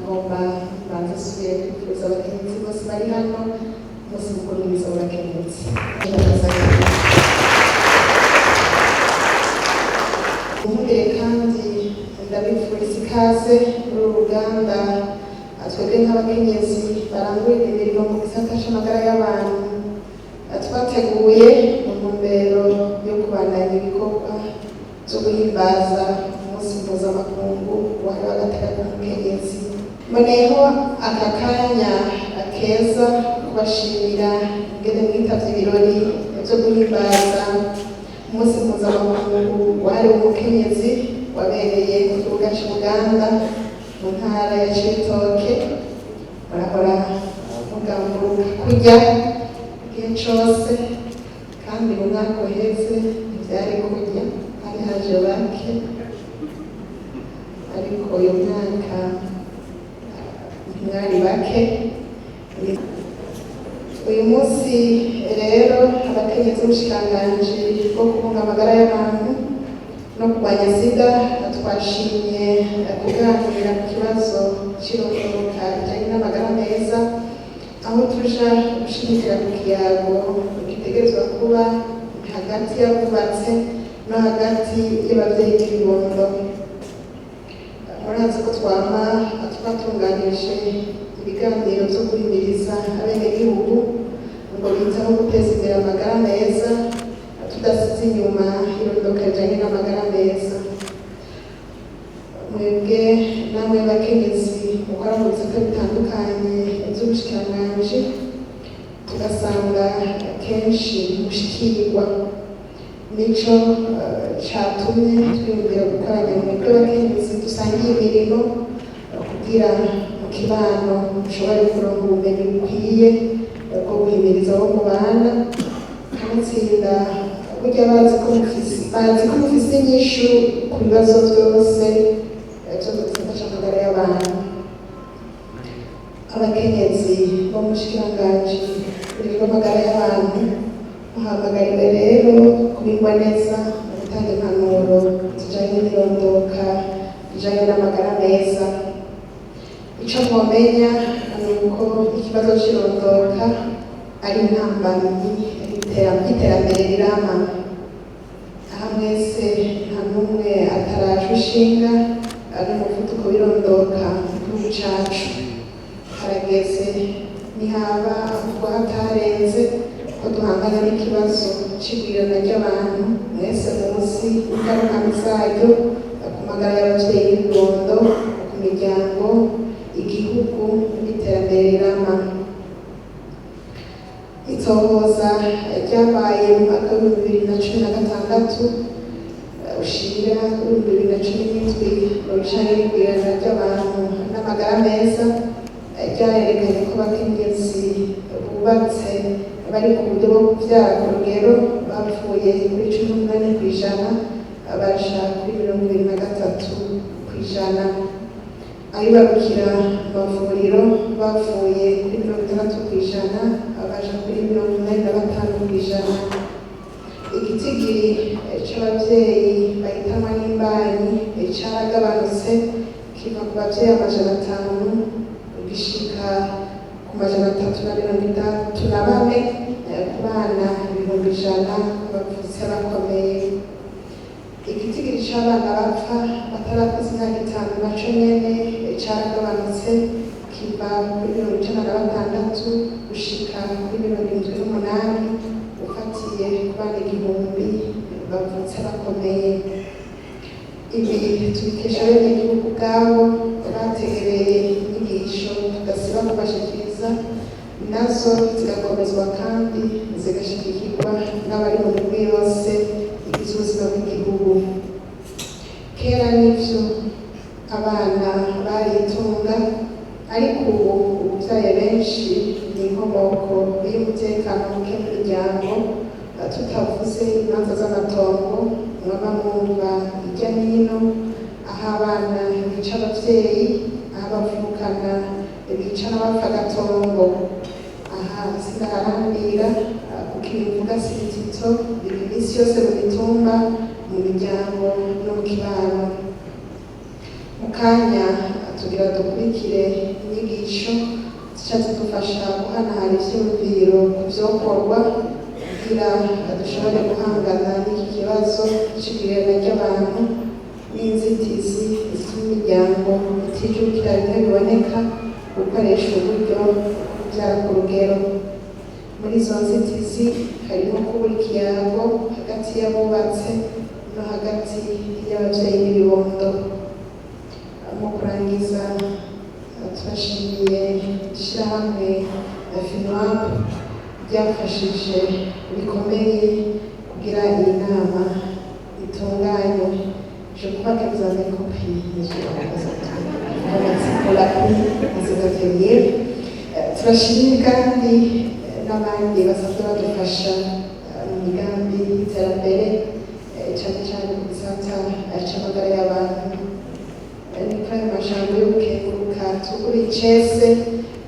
Ngomba mbanze nsubire kwifuriza abakenyezi bose bari hano umunsi mukuru mwiza w'abakenyezi. Nkundire kandi ndabifuriza ikaze muri uru ruganda. Twebwe nk'abakenyezi barangurira imirimo mu gisata c'amagara y'abantu twateguye mu ntumbero yo kubandanya ibikorwa vyo guhimbaza umunsi mpuzamakungu wahariwe agateka k'umukenyezi. Mboneyeho aka kanya keza kubashimira ingene mwitavye ibirori vyo guhimbaza umunsi mpuzamakungu wahariwe umukenyezi wabereye mu kibuga c'Ubuganda mu ntara ya Cibitoke. Murahora mugamburuka kurya igihe cose, kandi mu mwaka uheze ntivyari kurya, hari haje bake, ariko uyu mwaka ntimwari bake. Uyu munsi rero abakenyezi b'ubushikiranganji bwo kubunga amagara y'abantu no kurwanya sida twashimye kuganira ku kibazo c'irondoka rijanye n'amagara meza, aho tuja gushimikira ku kiyago gitegerezwa kuba hagati y'abubatse no hagati y'abavyeyi b'ibibondo. Murazi ko twama twatunganije ibiganiro vyo guhimiriza abenegihugu ngo biteho guteza imbere amagara meza, tudasize inyuma irondoka rijanye n'amagara meza. Mwebwe namwe bakenyezi mukora mu bisata bitandukanye vy'ubushikiranganji, tugasanga kenshi mushikirwa, nico catumye twiyumvira gukoranya mwebwe bakenyezi dusangiye imirimo, kugira mu kibano mushobore kuronka ubumenyi bukwiye bwo guhimiriza abo mubana. Kanatsinda burya bazi ko mufise inyishu ku bibazo vyose vyo mu gisata c'amagara y'abantu. Abakenyezi bo mu bushikiranganji bw'amagara y'abantu muhamagariwe rero kubingwa neza mu gutanga impanuro zijanye n'irondoka rijanye n'amagara meza. Ico mwomenya ni uko ikibazo c'irondoka ari intambamyi y'iterambere rirama. Aha mwese nta n'umwe atarajwe ishinga n'umuvuduko w'irondoka mu gihugu cacu. Harageze, ntihaba ahubwo hatarenze, ko duhangana n'ikibazo c'igwirirana ry'abantu. Mwese muzi ingaruka mbi zaryo ku magara y'abavyeyi n'ibibondo, ku miryango, igihugu n'iterambere rirama. Itohoza ryabaye mu mwaka w'2016 ushira 2017 mu bijanye n'igwirirana ry'abantu n'amagara meza ryarerekanye ko abakenyezi bubatse bari ku buryo bwo kuvyara ku rugero bapfuye kuri 18% baja kuri 23%, abibarukira mu mavuriro bavuye kuri 60% baja kuri 85%. Igitigiri c'abavyeyi bahitanwa n'imbanyi caragabanutse, kiva ku bavyeyi 500 gishika ku 334 ku bana 100,000 bavutse bakomeye. Igitigiri c'abana bapfa batarakuza imyaka 5 naco nyene caragabanutse, kiva kuri 96 gushika kuri 78 ufatiye ku bana 1000 bavutse bakomeye. Ibi tubikesha abenegihugu ubwabo bategereye inyigisho tudasiba kubashikiriza, nazo zigakomezwa kandi zigashigikirwa n'abari mu migwi yose igize ubuzima bw'igihugu. Kera nivyo abana baritunga, ariko ubu ubuvyaye benshi ni inkomoko y'umutekano muke mu miryango, tutavuze imanza z'amatongo mwaba mwumva hirya n'ino, aho abana bica abavyeyi, aho abavukana bica n'abapfa agatongo. Aha sindaharambira kuko ibivuga si bitito, biba iminsi yose mu mitumba, mu miryango no mu kibano. Mu kanya tugira Tugira dukurikire inyigisho zica zidufasha guhanahana ivyiyumviro ku vyokorwa kugira dushobore guhangana n'iki kibazo c'igwirirana ry'abantu n'inzitizi zituma imiryango itijukira bimwe biboneka gukoresha uburyo kubyara ku rugero. Muri izo nzitizi harimo kubura ikiyago hagati y'abubatse no hagati y'ababyeyi n'ibibondo. Mu kurangiza, turashimiye ishyirahamwe FNUAP ryafashije bikomeye kugira iyi nama itunganywe. Je crois que vous avez compris, monsieur le représentant. Merci pour l'appui à cet atelier. Turashimiye kandi n'abandi basanzwe badufasha mu migambi y'iterambere, cyane cyane mu gisata c'amagara y'abantu. Ni kuri ayo majambo yo gukenguruka tugura icese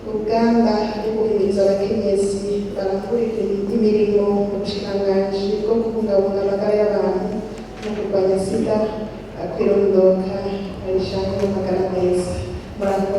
uruganda rwo guhimiriza abakenyezi barangurira imirimo mu bushikiranganji bwo kubungabunga amagara y'abantu no kurwanya sida, kwirondoka rijanye n'amagara meza. Murakoze.